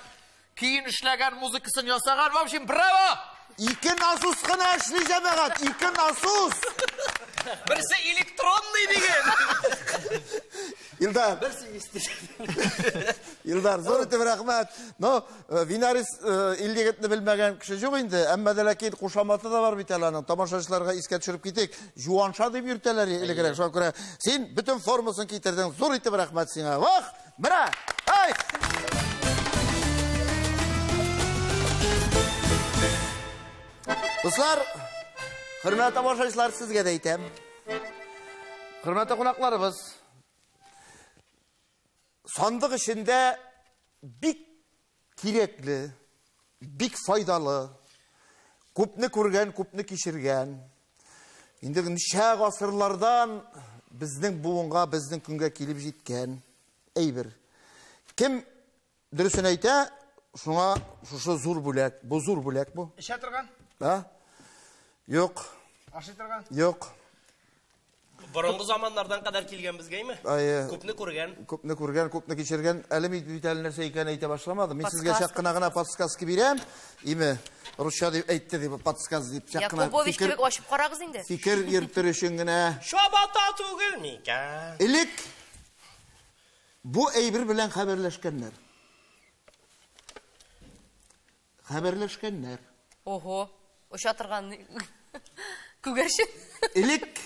киен эшләгән, музыкасын ясаган. В общем, браво! Ике насос кына эшли җәмәгать, ике насос. Берсе электронный дигән. Илдар. Илдар, зур итеп рәхмәт. Но, Винарис ил егетне белмәгән кеше юк инде. Әмма дә ләкин кушаматы да бар бит әле аның. Тамашачыларга искә төшереп китик. Жуанша дип йөртәләр элегрәк. Шуңа күрә син бөтен формасын китердең. Зур итеп рәхмәт сиңа. Вах! Менә! Ай! Дуслар, хөрмәтле тамашачылар, сезгә дә әйтәм. Хөрмәтле кунакларыбыз, сандык эчендә бик кирәкле, бик файдалы, күпне күргән, күпне кичергән, инде ничә гасырлардан безнең буынга, безнең көнгә килеп җиткән әйбер. Кем дөресен әйтә, шуңа шушы зур бүләк. Бу зур бүләк бу. Эчә торган? А? Юк. Ашый торган? Юк. Борынгы заманнардан кадәр килгән безгәме? Әйе. Күпне күргән. Күпне күргән, күпне кичергән. Әле мин бит әле нәрсә икәнен әйтә башламадым. Мин сезгә Подсказка. чак кына гына подсказка бирәм. Име, русча дип әйтте дип, подсказ дип чак кына Якубович фикер, кебек ачып карагыз инде. фикер йөртер өчен генә. Чабата түгел микән? Элек бу әйбер белән хәбәрләшкәннәр. Хәбәрләшкәннәр. Ого, оча торган күгәрчен. Элек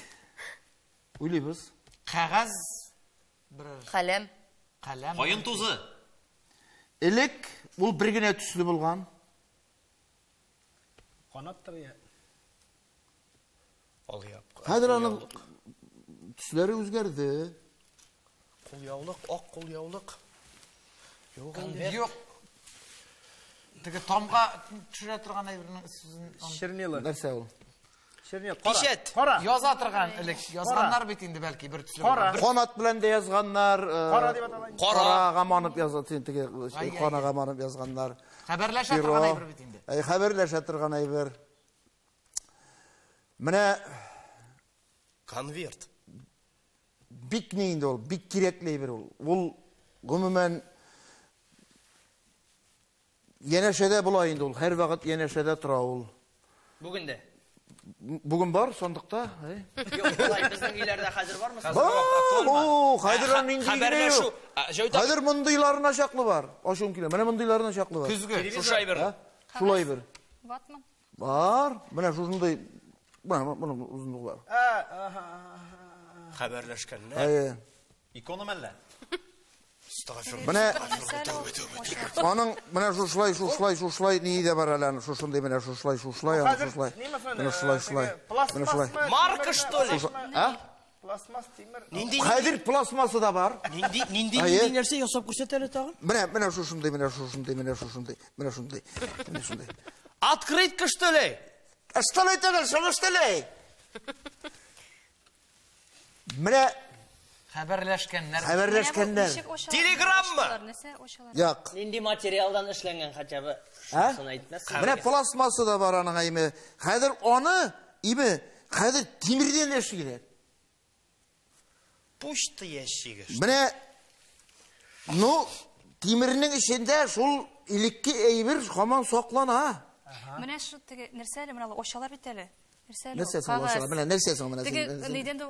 уйлыйбыз. Кәгазь берәр Каләм. каләм. Каен тузы. Элек ул бер генә төсле булган. Канаттыр я. Алъяп. Хәзер аның төсләре үзгәрде. Кулъяулык, ак кулъяулык. Юк инде. Юк. Теге тамга төшерә торган әйбернең сүзен Чернила. Нәрсә ул? Чернила. Кара. Пичәт. Кара. яза торган элек язганнар бит инде бәлки бер төсле. Кара. булган. Бер- Канат белән дә язганнар. Кара дип атала. Кара. Карага манып язган, син теге Ай, ай, канага манып язганнар. Хәбәрләшә торган әйбер бит инде. Әй, хәбәрләшә торган әйбер. Менә Конверт. бик ни инде ул, бик кирәкле әйбер ул. Ул гомумән янәшәдә була инде ул, һәрвакыт янәшәдә тора ул. Бүген дә. Бүген бар сандыкта, әй. Юк, болай безнең өйләрдә хәзер бармы? Бар, о, хәзер аның нинди генә Хәбәрләшү. юк. Җавит абый, Хәзер мондыйларына чаклы бар. Ачуым килә. Менә мондыйларына чаклы бар. Көзге. шушы әйбер. Ә? Шулай бер. Ватман. Бар. Менә шушындай. Менә моның озынлыгы бар. Хәбәрләшкәннәр. Әйе. Икона мәллә? Менә аның менә шушылай, шушылай, шушылай ни дә бар әле аның, шушындый менә шушылай, шушылай, аның шушылай. Менә шулай, шулай. Менә шулай. Марка, что ли? А? Пластмасс тимер. Нинди Хәзер пластмассы да бар. Нинди нинди Әйе. нинди нәрсә ясап күрсәт әле тагын? Менә менә шушындый, менә шушындый, менә шушындый, менә шундый, менә шундый. Открытка, что ли? Что ли түгел, шуны что ли? Менә Хәбәрләшкәннәр. Хәбәрләшкәннәр. Телеграмма. Як. Нинди материалдан эшләнгән хотя бы? А? Шунысын әйтмәссең. Менә пластмасса да бар аның әйме. Хәзер аны име, хәзер тимердән эшлиләр. Почта ящигы. Менә ну тимернең эчендә шул элекке әйбер һаман саклана. Менә шу теге нәрсә әле, менә алар бит әле. Нәрсә әле? Нәрсә соң ачалар? Менә нәрсә соң менә Теге син- нидән дә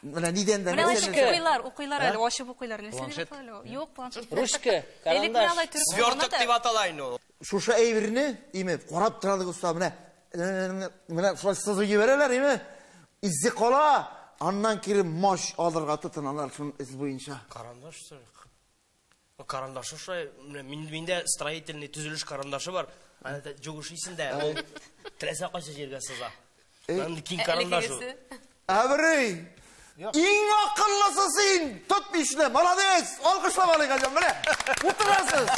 Менә нидән дә Менә алай нәрсә- укыйлар, укыйлар А? әле, ачып укыйлар. Нәрсә дип Планшет. атала әле ул? Юк, планшет. Ручка, Элек менә алай төреп Сверток куллана дип да. атала инде ул. Шушы әйберне име карап торады уста менә менә шулай сызып җибәрәләр име. Изе кала, аннан кире маш алырга тотыналар шуның из буенча. Карандаш, что ли? О, Карандашы шулай, менә миндә строительный төзелеш карандашы бар. Аны да җугыш исендә, ул теләсә кайсы җиргә сыза. Андый киң карандаш ул. Әбри! Иң акыллысы син! Тот бишне, молодец! Алкышлап алыйк әле, менә. Утырасыз.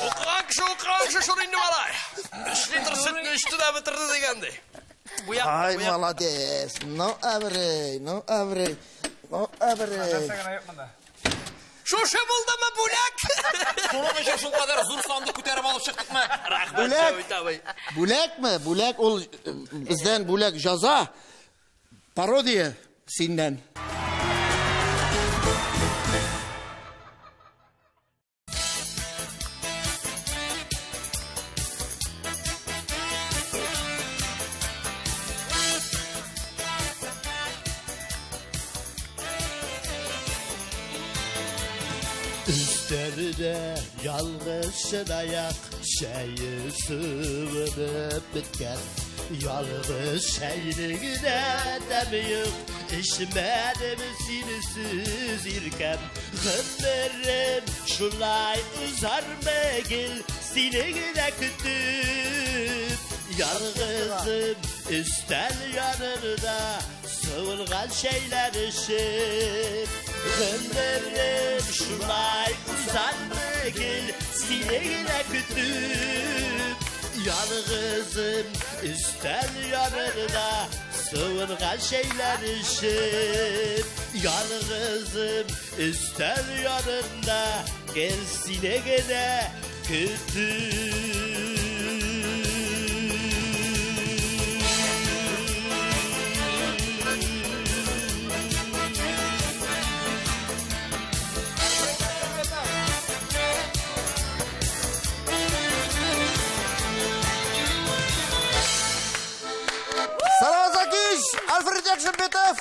Укыган кеше, укыган кеше шул инде малай. 3 литр сөтне эчте дә бетерде дигәндәй. Бу як, Ай, бу як. молодец. Ну, әбри, ну, әбри. Ну, әбри. Нәрсә генә юк монда. Шушы булдымы бүләк? Шуның өчен шул кадәр зур сандык күтәреп алып чыктыкмы? Рәхмәт, Бүләк. Җәвит абый. Бүләкме? Бүләк ул бездән бүләк җаза. Пародия синнән. Өстәлдә ялгыз чынаяк чәе суынып беткән. Ялгыз чәйнең дә тәме юк, эчмәдем синсез иркәм. Гомерем шулай узармы гел сине генә көтеп. Ялгызым өстәл янында суынган чәйләр эчеп. Гомерем шулай узармы гел сине генә көтеп. Ялгызым өстәл янында суынган чәйләр эчеп. Ялгызым өстәл янында гел сине генә көтеп. Салават Закиш, Альфред Якшимбетов.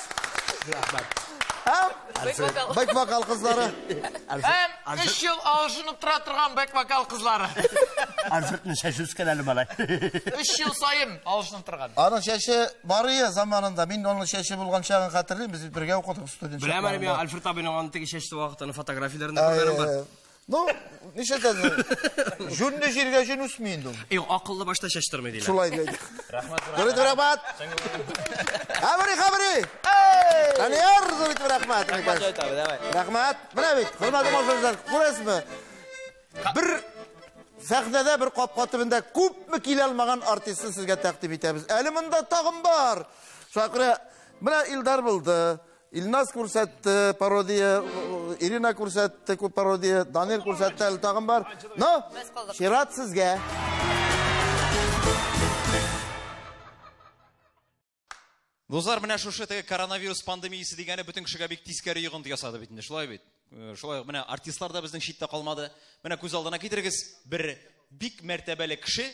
Һәм бэк вокал кызлары. Һәм 3 ел алышынып тора торган бэк вокал кызлары. Альфредның чәче үскән әле малай. 3 ел саен алышынып торган. Аның чәче бар иде заманында. Мин аның чәче булган чагын хәтерлим. Без бит бергә укыдык студент Беләм әле мин чакларында. Альфред абыйның аның теге чәчте вакытын фотографияләрен дә күргәнем бар. Ну, нишләтәсең? Җүнле җиргә җүн үсми инде ул. Юк, акыллы башта чәчтерми диләр. Шулай дип. Зур итеп рәхмәт. Әбри, хәбри. Данияр, зур итеп рәхмәт. Җәвит абый, давай. Рәхмәт. Менә бит, хөрмәтле тамашачылар, күрәсезме? Бер сәхнәдә бер капка төбендә күпме килә алмаган артистны сезгә тәкъдим итәбез. Әле монда тагын бар. Шуңа күрә менә Илдар булды. Илназ күрсәтте пародия, Ирина күрсәтте күп пародия, Данил күрсәтте, әле тагын бар. Ну, чират сезгә. Дуслар, менә шушы теге коронавирус пандемиясе дигәне бөтен кешегә бик тискәре йогынты ясады бит инде, шулай бит. Шулай ук менә артистлар да безнең читтә калмады. Менә күз алдына китерегез, бер бик мәртәбәле кеше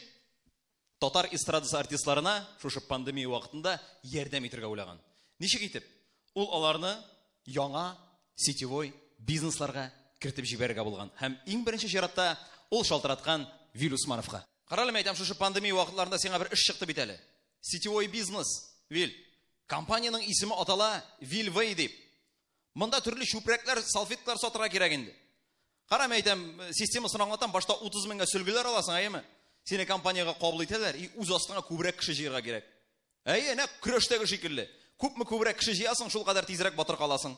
татар эстрадасы артистларына шушы пандемия вакытында ярдәм итәргә уйлаган. Ничек итеп? Ул аларны яңа сетевой бизнесларга кертеп җибәрергә булган. Һәм иң беренче чиратта ул шалтыраткан Вил Усмановка. Карале, әйтәм, шушы пандемия вакытларында сиңа бер эш чыкты бит әле. Сетевой бизнес, Вил. Компаниянең исеме атала Вилвей дип. Монда төрле чүпрәкләр, салфеткалар сатырга кирәк инде. Кара, мин әйтәм, системасын аңлатам, башта 30 меңгә сөлгеләр аласың, әйеме? Сине компаниягә кабул итәләр, и үз астыңа күбрәк кеше җыярга кирәк. Әйе, нәкъ көрәштәге шикелле. Күпме күбрәк кеше җыясың, шул кадәр тизрәк батыр каласың.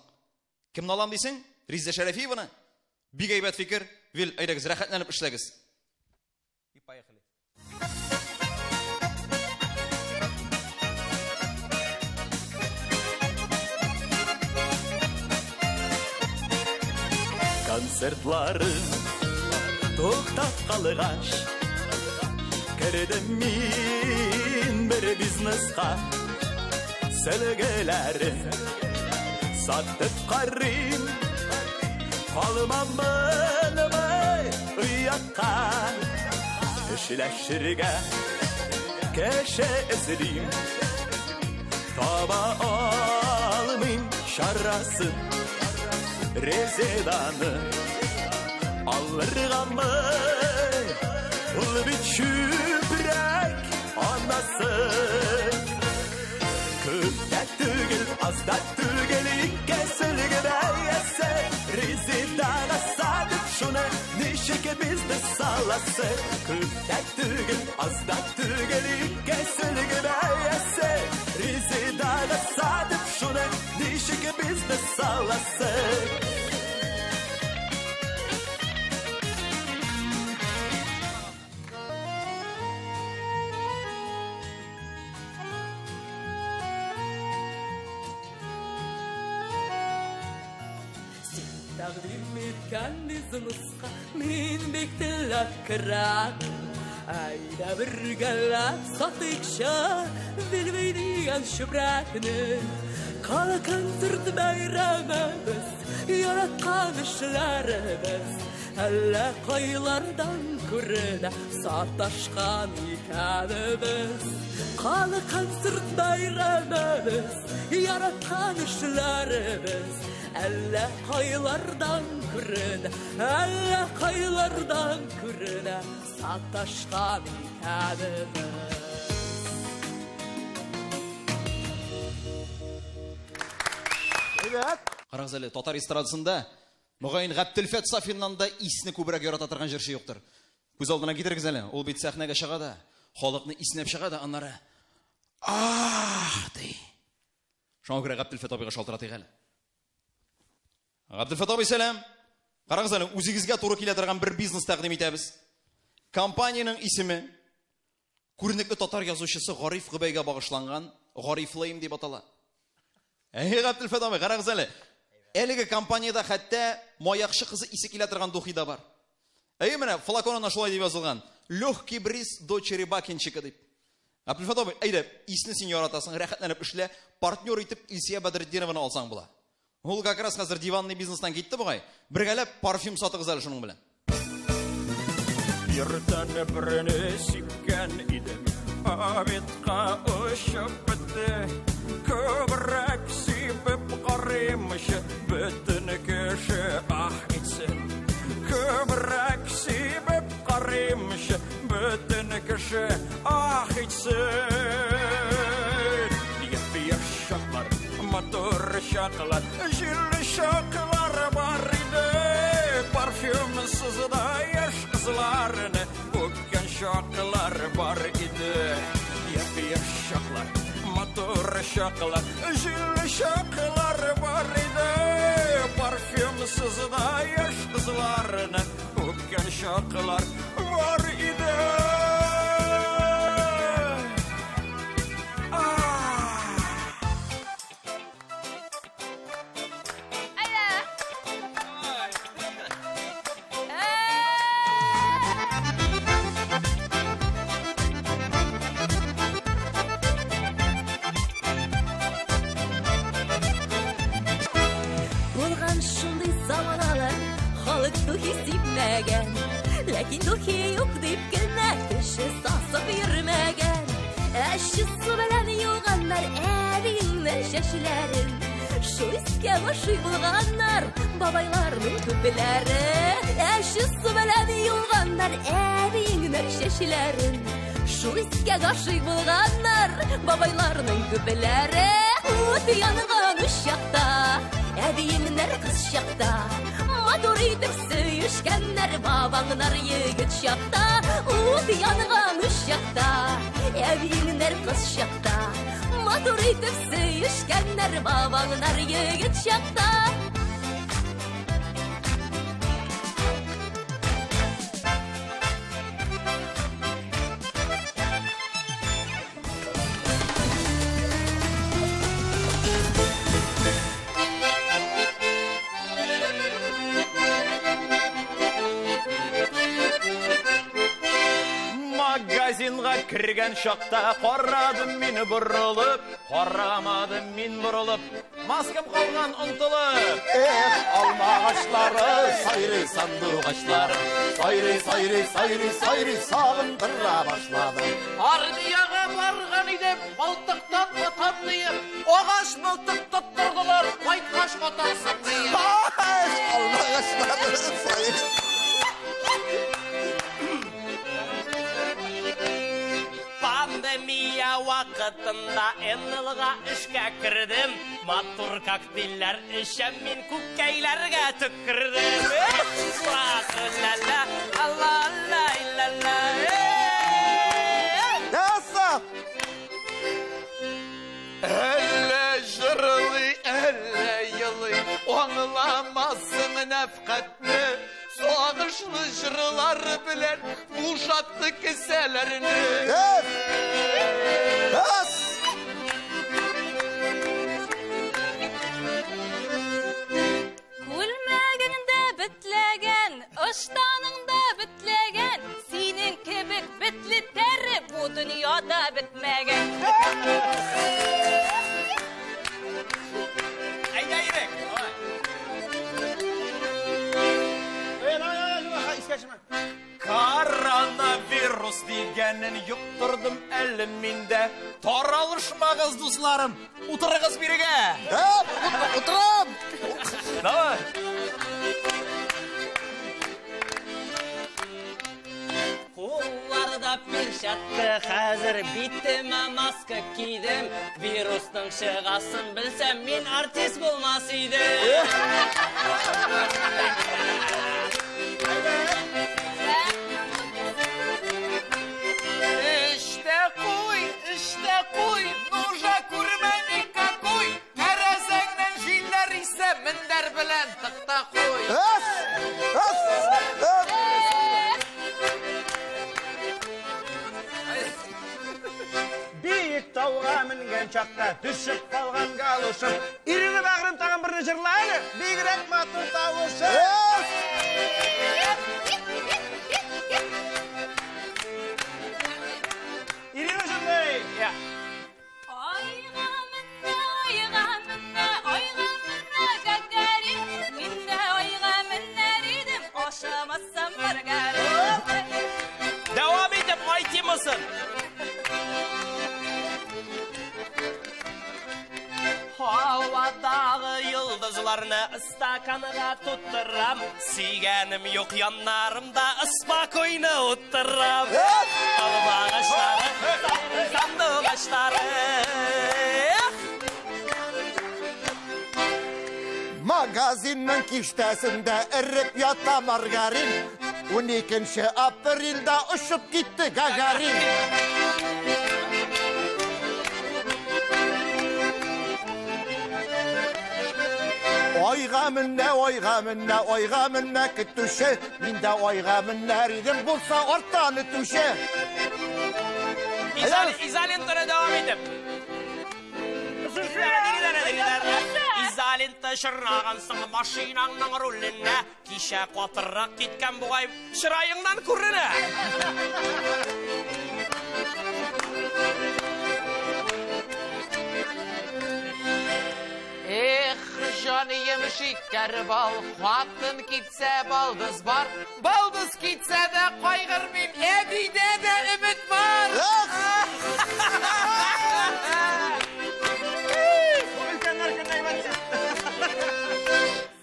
Кемне алам дисең? Резеда Шәрәфиеваны. Бик әйбәт фикер. Вил, әйдәгез, рәхәтләнеп эшләгез. И поехали. Концертларым туктап калгач, кердем мин бер бизнеска. Сөлгеләрен сатып карыйм, калмамынмы оятка. Эшләшергә кеше эзлим, таба алмыйм чарасын. Резеданы алыргамы, ул бит чүпрәк анасы. Күп тә түгел, аз да түгел, ике сөлге бәясе. Резедага сатып шуны ничек бизнес саласы. Күп тә түгел, аз да түгел, ике сөлге бәясе. Резедага сатып шуны ничек бизнес саласы. Тәкъдим иткән бизнеска мин бик теләп керәм. Әйдә бергәләп сатыйкчы Вилвей дигән чүпрәкне. Кала концерт бәйрәмебез, яраткан эшләребез. Әллә кайлардан күренә саташкан икәнебез. Кала концерт бәйрәмебез, яраткан эшләребез. Әллә кайлардан күренә, әллә кайлардан күренә саташкан икәнебез. Карагыз әле, татар эстрадасында мөгаен Габделфәт Сафиннан да исне күбрәк ярата торган җырчы юктыр. Күз алдына китерегез әле, ул бит сәхнәгә чыга да, халыкны иснәп чыга да, аннары ах ди. Шуңа күрә Габделфәт абыйга шалтыратыйк әле. Габделфәт абый, сәлам. Карагыз әле, үзегезгә туры килә торган бер бизнес тәкъдим итәбез. Компаниянең исеме күренекле татар язучысы Гариф Гобәйгә багышланган Гарифлейм дип атала. Әй, Габделфәт абый, карагыз әле. Әлеге компаниядә хәтта маякчы кызы исе килә торган духи да бар. Әй, менә флаконына шулай дип язылган. Легкий бриз дочери бакинчика дип. Габделфәт абый, әйдә, исне син яратасың, рәхәтләнеп эшлә, партнер итеп Илсия Бәдретдинованы алсаң була. Ул как раз хәзер диванный бизнестан китте бугай. Бергәләп парфюм сатыгыз әле шуның белән. Иртән берне сипкән идем, обедка очып бетте. Күбрәк сибеп карыймчы, бөтен кеше ах итсен. Күбрәк сибеп карыймчы, бөтен кеше ах итсен. Яп-яшь чаклар, матур чаклар, җилле чаклар бар иде. Парфюмсыз да яшь кызларны үпкән чаклар бар иде. Яп-яшь чаклар, матур чаклар, җилле чаклар бар иде. Парфюмсыз да яшь кызларны үпкән чаклар бар иде. Ләкин духи юк дип кенә кеше сасып йөрмәгән. Әче су белән юганнар әбиеңнең чәчләрен. Шул искә гашыйк булганнар бабайларның күпләре. Әче су белән юганнар әбиеңнең чәчләрен. Шул искә гашыйк булганнар бабайларның күпләре. Ут янган учакта, әбиеңнәр кыз чакта, матур итеп сөешкәннәр бабаңнар егет чакта. Ут янган учакта, әбиеңнәр кыз чакта, матур итеп сөешкәннәр бабаңнар егет чакта. Магазинга кергән чакта карадым мин борылып, карамадым мин борылып, маскам калган онтылып. Эх, алма агачлары, сайрый сандугачлары, сайрый, сайрый, сайрый, сайрый сагындыра башлады. Армиягә барган идем, мылтыктан атам диеп, агач мылтык тоттырдылар, кайткач атарсың диеп. Алма агачлары, сайрый. Пандемия вакытында НЛга эшкә кердем. Матур коктейльләр эчәм мин, күккәйләргә төкердем. Ла-ла-ла, ла-ла-ла-ла. Яса! Әллә җырлый, әллә елый, аңламассың нәфкатьне. Сагышлы җырлар белән бушатты кесәләрне. Бас! Күлмәгеңдә бетләгән, ыштаныңда бетләгән, синең кебек бетле тәре бу дөньяда бетмәгән. Әйдә, Ирек. Коронавирус дигәнен йоктырдым әле миндә. Таралышмагыз, дусларым, утырыгыз бирегә. Утырам. Давай. Кулларда перчатка, хәзер битемә маска кидем. Вирусның чыгасын белсәм, мин артист булмас идем. Эштә куй, эштә куй, нужа күрмә никакой. Тәрәзәңнән җилләр исә, мендәр белән тыкта куй. Биек тауга менгән чакта төшеп калган галошым. Ирина бәгърем тагын берне җырла әле. Бигрәк матур тавышы. Ирина җырлый. Я. Айга менә, айга менә, айга менә Гагарин. Мин дә айга менәр идем, ашамасам маргарин. Дәвам итеп ай темасын. Һавадагы йолдызларны стаканга тоттырам. Сөйгәнем юк яннарымда, спокойно утырам. Алма агачлары, сайрый сандугачлары. Магазинның киштәсендә эреп ята маргарин. 12 апрельдә очып китте Гагарин. Айга менә, айга менә, айга менә көтүче. Мин дә айга менәр идем, булса арттан өтүче. Изолентаны дәвам итеп. Изолента чырнагансың машинаңның руленә. Кичә катырак киткән бугай, чыраеңнан күренә. Эх, җаныем шикәр бал, хатын китсә балдыз бар, балдыз китсә дә кайгырмыйм, әбидә дә өмет бар.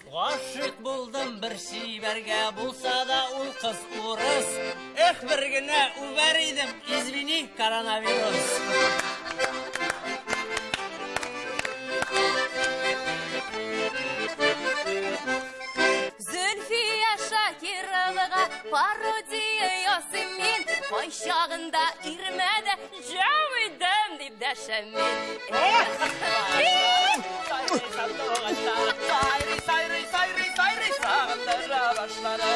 Гашыйк булдым бер чибәргә, булса да ул кыз урыс. Эх, бер генә үбәр идем, извини, коронавирус. Пародия ясыйм мин, кайчагында иремә дә Җәвидем дип дәшәм мин. Сайрый, сайрый, сайрый, сайрый, сагындыра башлады.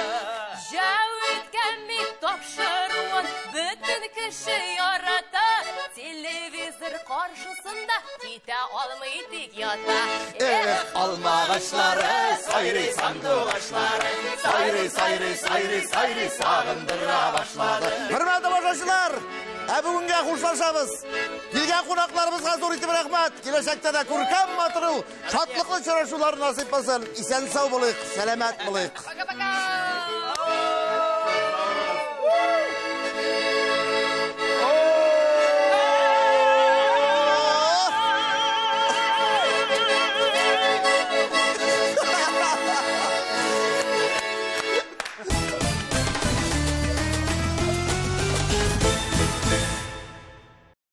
Җәвиткә мин тапшыруын бөтен кеше ярата. Телевизор каршысында китә алмый тик ята. Эх, алмагачлары, сайрый сандугачлары, сайрый, сайрый, сайрый, сайрый, сагындыра башлады. Хөрмәтле тамашачылар, ә бүгенгә хушлашабыз. Килгән кунакларыбызга зур итеп рәхмәт. Киләчәктә дә күркәм матур, шатлыклы очрашулар насыйп булсын. Исән сау булыйк, сәламәт булыйк. Пока-пока.